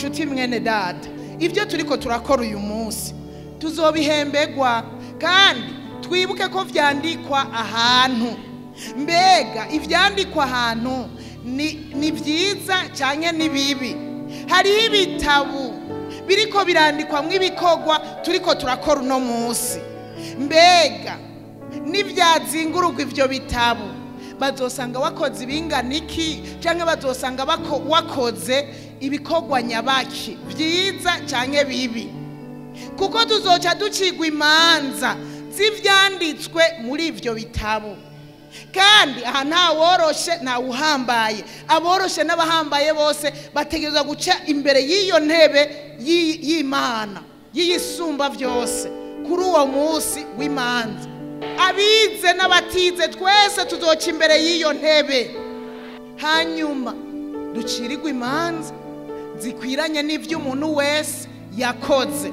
Nshuti mwene data, ibyo turiko turakora uyu munsi tuzobihembegwa, kandi twibuke ko vyandikwa ahantu. Mbega ivyandikwa ahantu ni vyiza canke ni bibi? Hariho ibitabu biriko birandikwamwo ibikorwa turiko turakora uno munsi. Mbega nivyazingurugwa ivyo bitabu, bazosanga wakoze ibingana iki, canke bazosanga wakoze ibikorwa nyabaki vyiza canke bibi? Kuko tuzoca ducigwa imanza z'ivyanditswe muri ivyo bitabo. Kandi aha nta woroshe nta uhambaye, aboroshe n'abahambaye bose bategerezwa guca imbere y'iyo ntebe y'Imana y'isumba vyose kuri uwo munsi w'imanza. Abize n'abatize twese tuzoca imbere y'iyo ntebe, hanyuma ducirirwe imanza zikwiranye n'ivyo umuntu wese yakoze.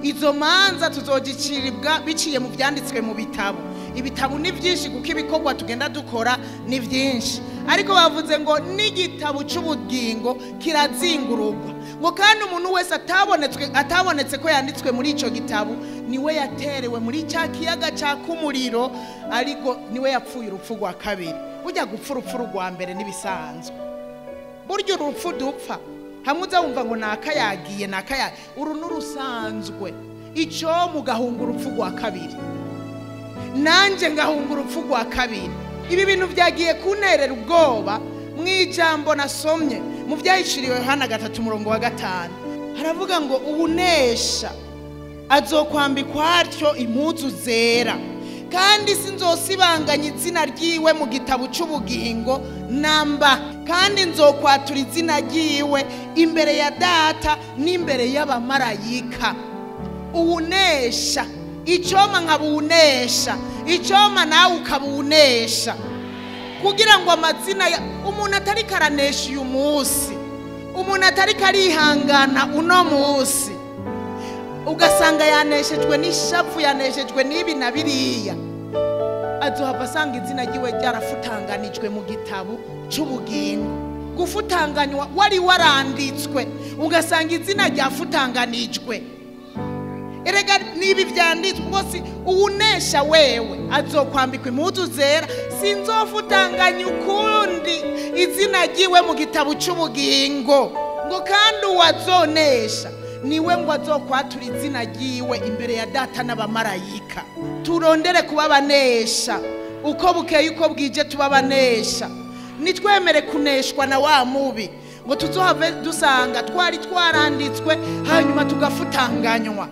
Izo manza tuzogiciribwa biciye mu vyanditswe mu bitabo. Ibitabo ni vyinshi kuko ibikorwa tugenda dukora ni vyinshi, ariko bavuze ngo n'igitabo c'ubugingo kirazingururwa, ngo kandi umuntu wese atabonetse ko yanditswe muri ico gitabo niwe yaterewe muri cya kiyaga caka umuriro, ariko niwe yapfuye urupfu rwa kabiri. Burya gupfa urupfu rwa mbere n'ibisanzwe. Burya urupfu dupfa hamwe uza wumva ngo nakayagiye nakayagiye, uru n'urusanzwe. Ico mugahunga urupfu rwa kabiri, nanje ngahunga urupfu rwa kabiri. Ibi bintu vyagiye kunterera ubwoba. Mw'ijambo nasomye mu vyahishuriwe Yohana 3:5 haravuga ngo uwunesha azokwambikwa atyo impuzu zera, kandi sinzosibanganya izina ryiwe mu gitabo c'ubugingo namba, kandi nzokwatura izina ryiwe imbere ya data n'imbere y'abamarayika. Uwunesha, icoma nkabunesha, icoma nawe ukabunesha, kugira ngo amazina ya umuntu atari karanesha uyu munsi, umuntu atari karihangana uno munsi, ugasanga yaneshejwe n'ishavu, yaneshejwe n'ibi na biriya, azohava asanga izina ryiwe ryarafutanganijwe mu gitabo c'ubugingo. Gufutanganywa wari waranditswe, ugasanga izina ryafutanganijwe. Erega nibi vyanditswe ngo si uwunesha wewe azokwambikwa impuzu zera, sinzofutanganya ukundi izina ryiwe mu gitabo c'ubugingo, ngo kandi uwazonesha niwe ngo azokwatura izina ryiwe imbere ya data n'abamarayika. Turondere kuba abanesha uko bukeye uko bwije, tuba abanesha. Nitwemere kuneshwa na wa mubi, ngo tuzohave dusanga twari twaranditswe hanyuma tugafutanganywa.